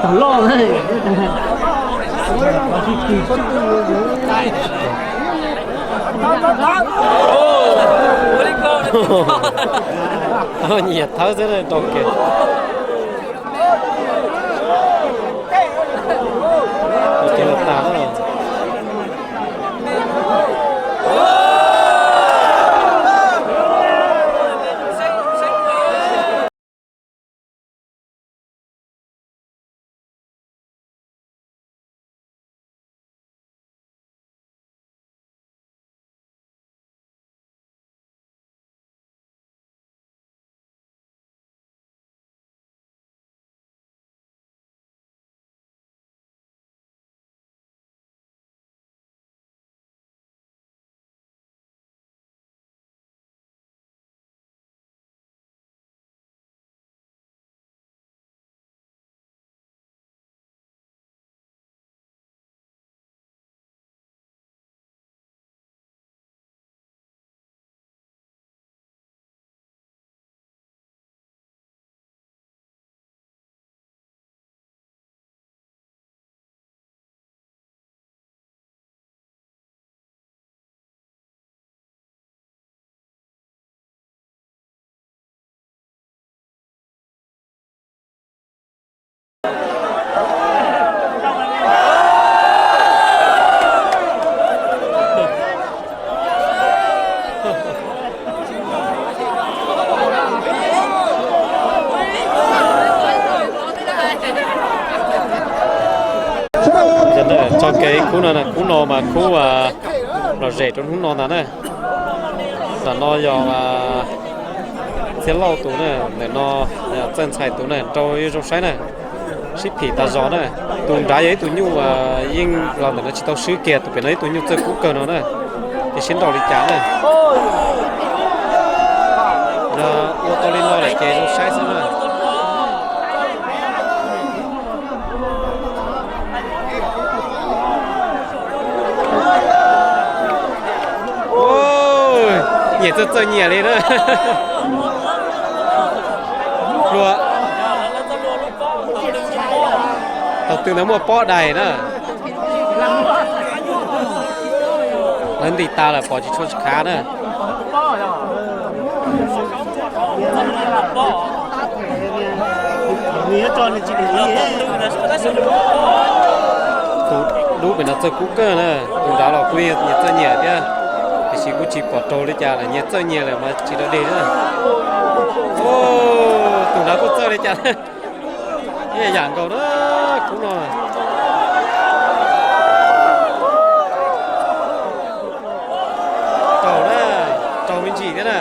Tag loj. Nyiam thawb xwb rau kiag. Ua kiag tag lawm. Txoj kev kub no, kub no mas kub lom zem rau hnub no ntag na. Ntawm no yog Txiaj Lauj tus na, ntawm no Txawj Ntxhais tus na, nrau yeej zoo saib na. Sib phim tas zog na. Tus nrad yog ib tug nyuj yeej los ntawm no tsis tau swb kiag, tus pem no ib tug nyuj txawj kub kawg no na. Tiam sis nrau li cas na, ua tau li no lawm ces zoo saib xwb na. Nyiam txawj txawj nyiam li na. Luag thaum twg ntawd muaj pob dais na. Lawv ntim tas lawm pom tsis tshua tsis khav na. Tus dub pem no txawj kub kawg na, tus nrad los kuj nyias txawj nyias thiab, tiam sis kuj tsis pom raug li cas lawm, nyias txawj nyias lawm mas tsis dog dig na. Tus nrad kuj txawj li cas, ib yam nkaus na, kub no. Raug na, raug me ntsis thiab na.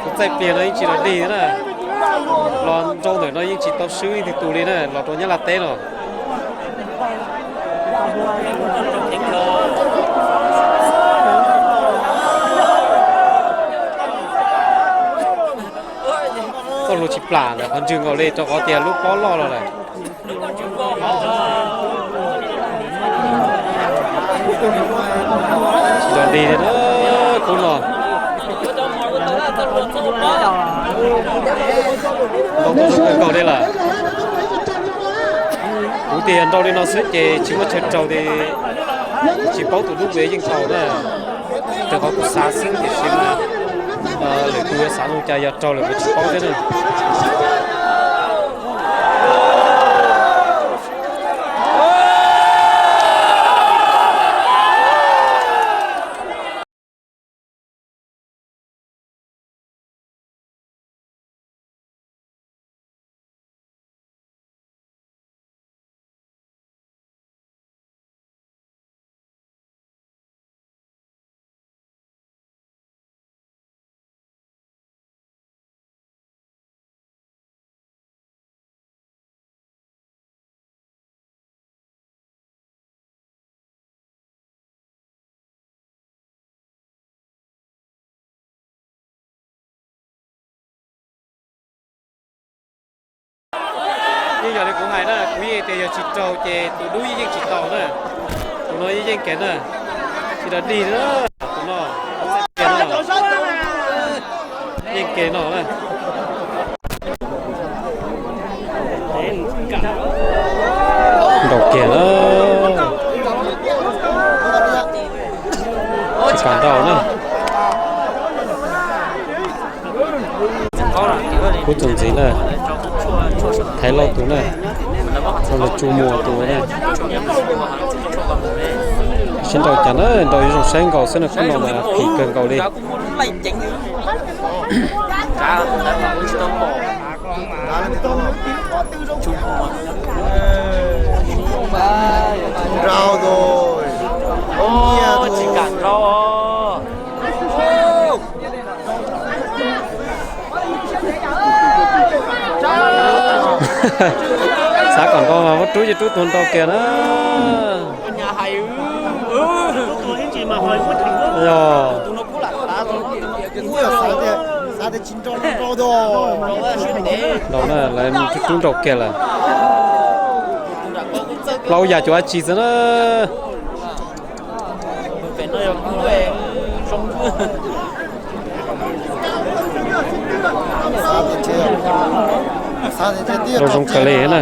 Tus txaij pliag no yeej tsis dog dig thiab na. Los nrau ntawm no yeej tsis tau swb ib tug tus li na, los rau Nyab Laj teb no. Txoj hlua tsis plam ntawm qhov ntswg nkaus li rau qhov tias lub pob loj los lawm. Tsis dog dig li na, kub no. Nrau tau zoo kawg nkaus li lawm. Kuv tias nrau li no xwb ces tsis muaj chaw raug li, tsis paub tus dub pem yeej tau na. Rau qhov kuv xav xwb tiam sis mas lwm tus yuav xav zoo cas yog raug lawm kuv tsis paub thiab na. Yeej yog li kuv hais na, kuv yeej tias yog tsis raug ces tus dub yeej tsis tau na. Tus no yeej yeej kev na, tsis dog dig na, tus no, yeej kev no na. Kiag na. Tsis kam nrau na. Kub txuas ntxiv na. Thaiv Lauj tus na. Ua lawv tsu muag tus na. Sib nrau cas na, nrau yuav zoo saib nkaus xwb na, kub no mas phim kawg nkaus li. Tsis kam nrau. Xav kom nrau mas muab rub ces rub tus nrau kiag na. Yog. Nrau na, lawv rub rub nrau kiag lawm. Plaub yam cuv dab tsi xwb na. Zoo zoo kawg li na.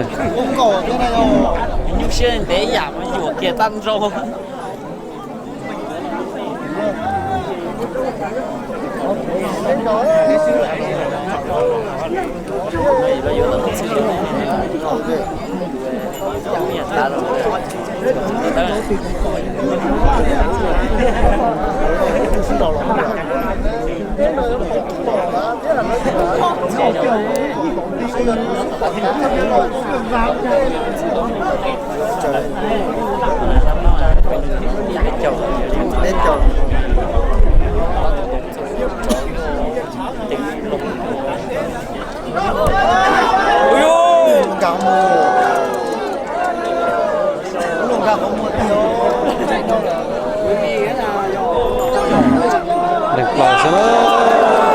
Neeg plaws xwb na,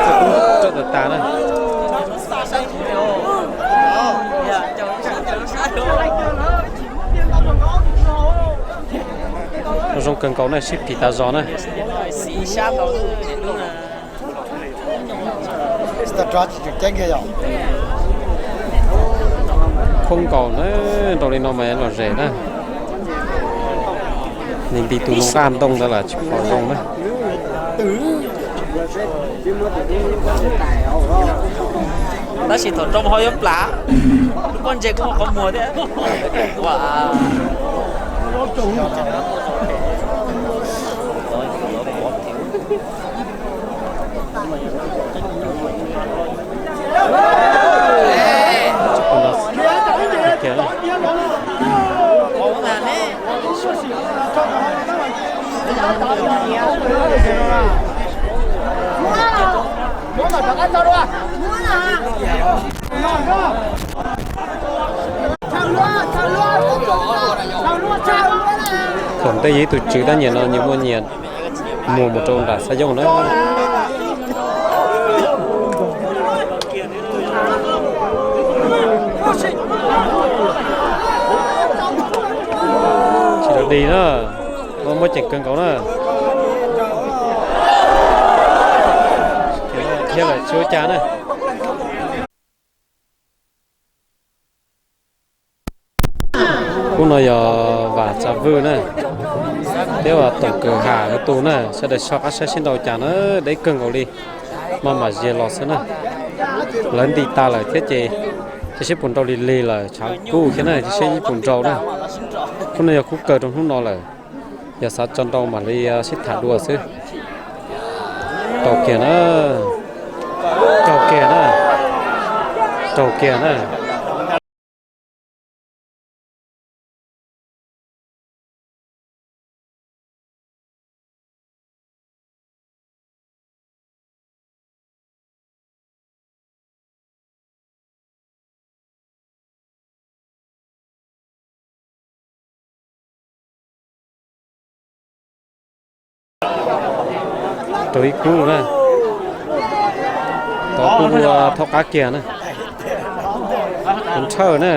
txawj kub txawj tawg tas na. Zoo kawg nkaus na, sib phim tas zog na. Khuab nkaus na, nrau li no mas lom zem na. Nws nti tus nqaj ntoo ntawd los tsis pom zoo na. Tab sis thaum nrau ho yuav plam, lub pob ntseg kuj qhov muag thiab. Thaum ntej yog ib tug tswv tab nyias no nyias muaj nyias muag mus rau nram xab yooj na. Tsis tau dig na, muaj ceem kawg nkaus na. Thiab lawm tsis ua cas na. Kub no yog Vam Tsav Vwj na, thiab Toom Kawm Ham lawv tus na, sawv daws soj qab saib sib nrau cas na, deb kawg nkaus li, maj mam zias los xwb na. Lawv nti tas lawm thiab ces, cia seb puas nrau lig lig lawm, tshav kub thiab na, cia seb puas nrau na. Kub no yog kub kawg rau hnub no lawm, yog xav tso nrau mam li sib tham dua xwb. Rau kiag na, rau kiag na, rau kiag na. Rau ib kub na, tov kub ua thaub qab kiag na, nthawj na.